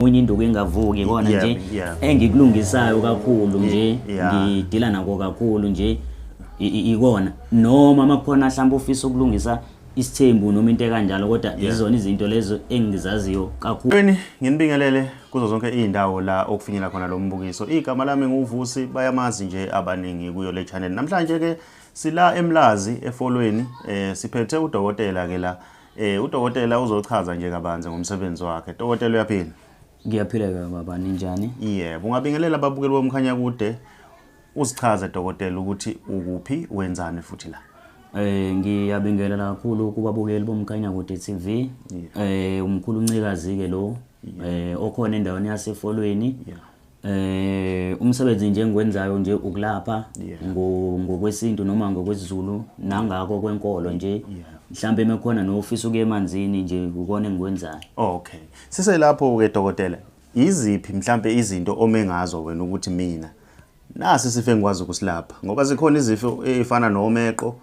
Omunye induku engavuki ikona nje engikulungisayo kakhulu nje, ngidila nako kakhulu nje ikona, noma makhona mhlawumbe ufisa ukulungisa isithembu noma into ekanjalo, kodwa izona izinto lezo engizaziyo kakhulu. Weni nginibingelele kuzo zonke izindawo la okufinyela khona lo mbukiso. Igama lami nguVusi, bayamazi nje abaningi kuyo le channel. Namhlanje ke sila eMlazi eFolweni, siphethe udokotela ke la. Udokotela uzochaza nje kabanzi ngomsebenzi wakhe. Dokotela, uyaphila? Ngiyaphila baba, ninjani? Yebo, ungabingelela ababukeli boMkhanya Kude, uzichaze dokotela ukuthi ukuphi, wenzani futhi la. Ngiyabingelela kakhulu kubabukeli boMkhanya Kude TV. Umkhulu Ncikazi ke lo okhona endaweni yaseFolweni. Umsebenzi nje engikwenzayo nje ukulapha ngokwesintu noma ngokwesiZulu nangako kwenkolo nje. Mhlambe mekhona nofisa ukuya emanzini nje, ukona engikwenzayo. Okay. Siselapho ke dokotela, iziphi mhlambe izinto ome ngazo wena ukuthi mina nasi isifo engikwazi ukusilapha, ngoba zikhona izifo ezifana nomeqo,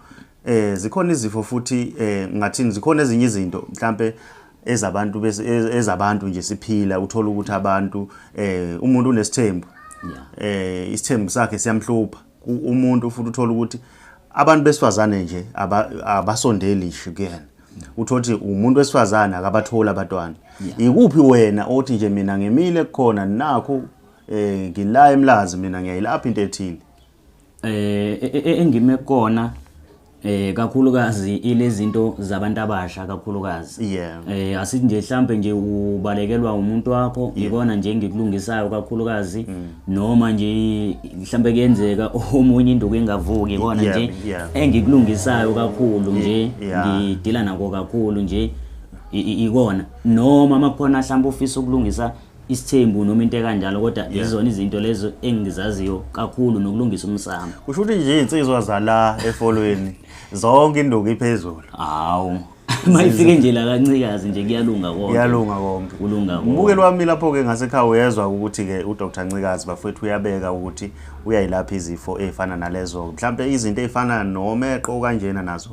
zikhona izifo futhi, ngathini, zikhona ezinye izinto mhlambe ezabantu bese ezabantu nje siphila, uthola ukuthi abantu, umuntu unesithembu, isithembu sakhe siyamhlupha. Umuntu futhi uthola ukuthi abantu besifazane nje abasondeli nje kuyena, uthola ukuthi umuntu wesifazane akabathola abantwana. Ikuphi wena othi nje mina ngimile kukhona nakho, ngila eMlazi, mina ngiyayilapha into ethile? Engime kona kakhulukazi ilezinto zabantu abasha kakhulukazi. Asithi nje mhlambe nje ubalekelwa umuntu wakho, ikona nje engikulungisayo kakhulukazi, noma nje mhlambe kuyenzeka omunye induku engavuki, ikona nje engikulungisayo kakhulu nje, ngidila nako kakhulu nje ikona, noma makhona mhlambe ufisa ukulungisa isithembu noma into ekanjalo, kodwa izona izinto lezo engizaziyo kakhulu nokulungisa umsamo. Kusho ukuthi nje iy'nsizwa zala eFolweni zonke induku iphezulu. Hawu, mayifike nje la kaNcikazi nje kuyalunga konke. Kuyalunga konke. Kulunga konke. Mbukeli wami lapho-ke ngasekhaya, uyezwa ukuthi-ke uDr Ncikazi bafowethu uyabeka ukuthi uyayilapha izifo ey'fana nalezo, mhlampe izinto ey'fana nomeqo kanjena nazo.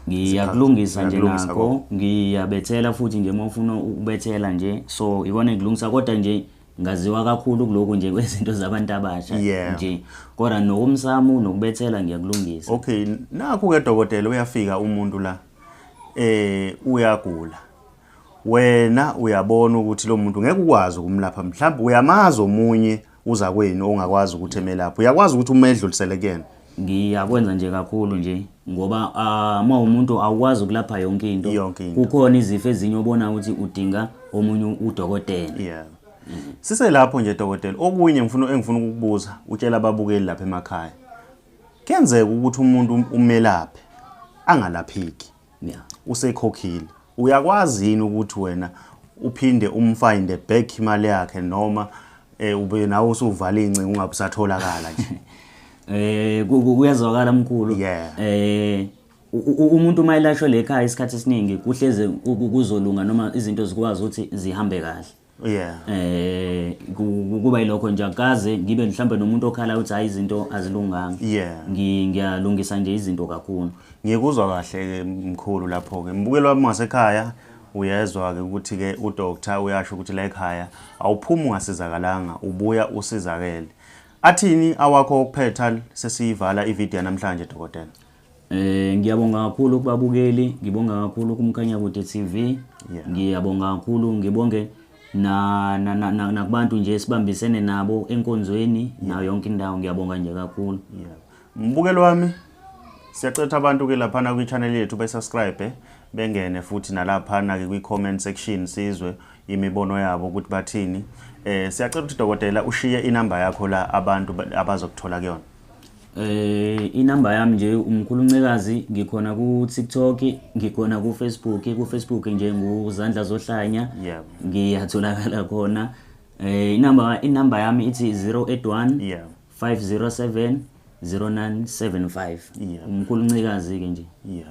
Ngiyakulungisa nje. Uyakulungisa. Nakho ngiyabethela futhi nje uma ufuna ukubethela nje, so ikona ngikulungisa, kodwa nje ngaziwa kakhulu kulokhu nje kwezinto zabantu abasha nje, kodwa nokumsamo nokubethela ngiyakulungisa. Okay, nakhu-ke dokotela, uyafika umuntu la, uyagula, wena uyabona ukuthi lo muntu ngeke ukwazi ukumlapha, mhlawumbe uyamazi omunye uza kwenu ongakwazi ukuthi emelaphe, uyakwazi ukuthi umedlulisele kuyena? Ngiyakwenza nje kakhulu nje, ngoba uma umuntu awukwazi ukulapha yonke into. Yonke into. Kukhona izifo ezinye obona ukuthi udinga omunye udokotela. Yeah, siselapho nje dokotela, okunye engifuna ukukubuza, utshela ababukeli lapha emakhaya, kuyenzeka ukuthi umuntu umelaphe angalapheki, usekhokhile, uyakwazi yini ukuthi wena uphinde umfinde back imali yakhe, noma ube nawe usuvala incingo ungabe usatholakala nje? Kuyazwakala mkhulu. Umuntu uma elashwe le ekhaya, isikhathi esiningi kuhleze kuzolunga noma izinto zikwazi ukuthi zihambe kahle. Kuba yilokho nje, akaze ngibe mhlambe nomuntu okhala ukuthi hayi, izinto azilunganga. Ngiyalungisa nje izinto kakhulu. Ngikuzwa kahle ke mkhulu lapho ke. Mbukeli wami wasekhaya, uyezwa ke ukuthi ke udoctor uyasho ukuthi la ekhaya awuphumi ungasizakalanga, ubuya usizakele. Athini awakho okuphetha sesiyivala ivideo namhlanje dokotela? Ngiyabonga kakhulu kubabukeli, ngibonga kakhulu kuMkhanya Kude TV. Ngiyabonga kakhulu, ngibonge na na na- na- nakubantu nje esibambisene nabo enkonzweni nayo yonke indawo, ngiyabonga nje kakhulu. Yeah. Mbukeli wami, siyacela abantu ke laphana kwi-channel yethu besubscribe, bengene futhi nalaphana ke kwi-comment section sizwe imibono yabo ukuthi bathini. Siyacela ukuthi dokotela ushiye inamba yakho la abantu abazokuthola kuyona. Inamba yami nje umkhulu Ncikazi, ngikhona ku TikTok, ngikhona ku Facebook, ku Facebook nje nguzandla zohlanya. Ngiyatholakala khona. Inamba yami ithi 081 507 0975. Umkhulu Ncikazi ke nje. Yeah.